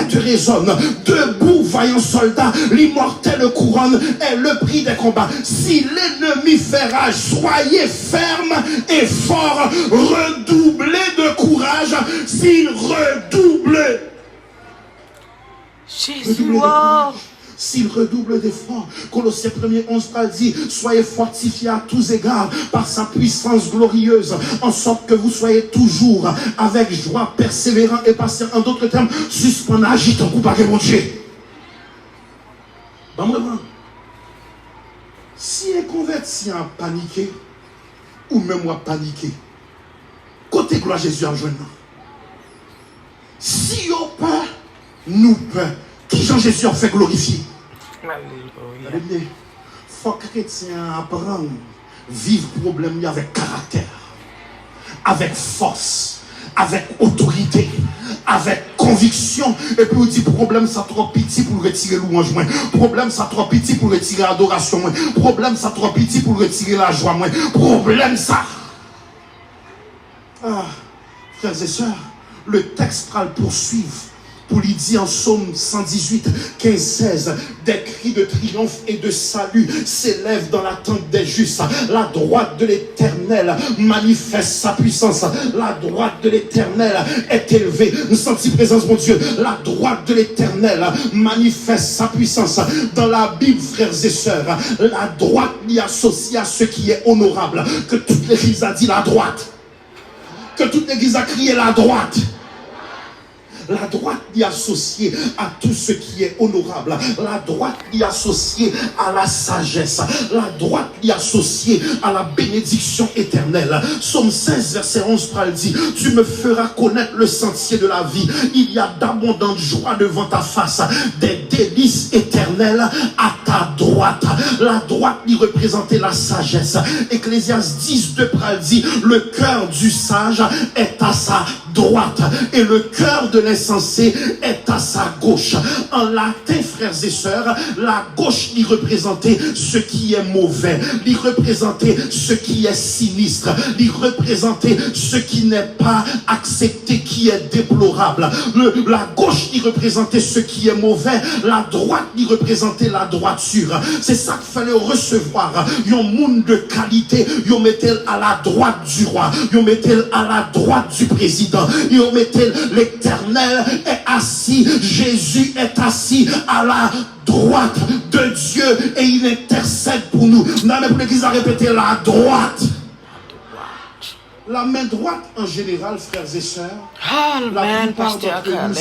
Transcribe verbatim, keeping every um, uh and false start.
te rezòn. Debout, vaillant soldat, l'immortelle couronne est le prix des combats. Si l'ennemi fait rage, soyez ferme et fort, redoublez de courage. S'il redouble, Jezi, waw. S'il redouble d'efforts, Colossiens premier onze pral di, soyez fortifiés à tous égards par sa puissance glorieuse, en sorte que vous soyez toujours avec joie, persévérants et patients. En d'autres termes, sispann aji tankou pa gen Bondye. Ban mwen pran. Si enkonvèti an ap panike, ou menm w ap panike. Kote glwa Jezi ap jwenn nan? Si yo pè, nou pè. Kijan Jezi ap fè glorifye? Gade byen. Fòk kretyen an aprann viv pwoblèm li avèk karaktè, avèk fòs, avèk otorite, avèk konviksyon. Epi ou di, pwoblèm sa twò piti pou l retire lwanj mwen. Pwoblèm sa twò piti pou l retire adorasyon mwen. Pwoblèm sa twò piti pou l retire lajwa mwen. Pwoblèm sa. Ah, frères et sœurs, le texte pral poursuivre pour lui dire en psaume cent dix-huit, quinze, seize, des cris de triomphe et de salut s'élèvent dans la tente des justes. La droite de l'Éternel manifeste sa puissance. La droite de l'Éternel est élevée. Nou santi prezans Bondye. La droite de l'Éternel manifeste sa puissance. Dans la Bible, frères et sœurs, la droite li asosye a ce qui est honorable. Que toute l'église a dit la droite. Que toute l'église a crié la droite. La droite li asosye a tout ce qui est honorable. La droite li asosye a la sagesse. La droite li asosye a la bénédiction éternelle. Psaume seize, verset onze pral di, tu me feras connaître le sentier de la vie. Il y a d'abondantes joies devant ta face, des délices éternelles à ta droite. La droite li reprezante la sagesse. Ecclésiaste dix deux pral di, le cœur du sage est à sa droite et le cœur de l'insensé est à sa gauche. En latin, frères et sœurs, la gauche li reprezante ce qui est mauvais, li reprezante ce qui est sinistre, li reprezante ce qui n'est pas accepté, qui est déplorable. Le, la gauche li reprezante ce qui est mauvais, la droite li reprezante la droiture. Se sa k fè lè yo resevwa yon moun de kalite, yo mete l à la droite du roi, yo mete l à la droite du président, yo mete l, l'Éternel est assis, Jésus est assis à la droite de Dieu et il intercède pour nous. Nan men pou legliz la repete la droite. La main droite en général, frères et sœurs, Amen, pastè Caleb.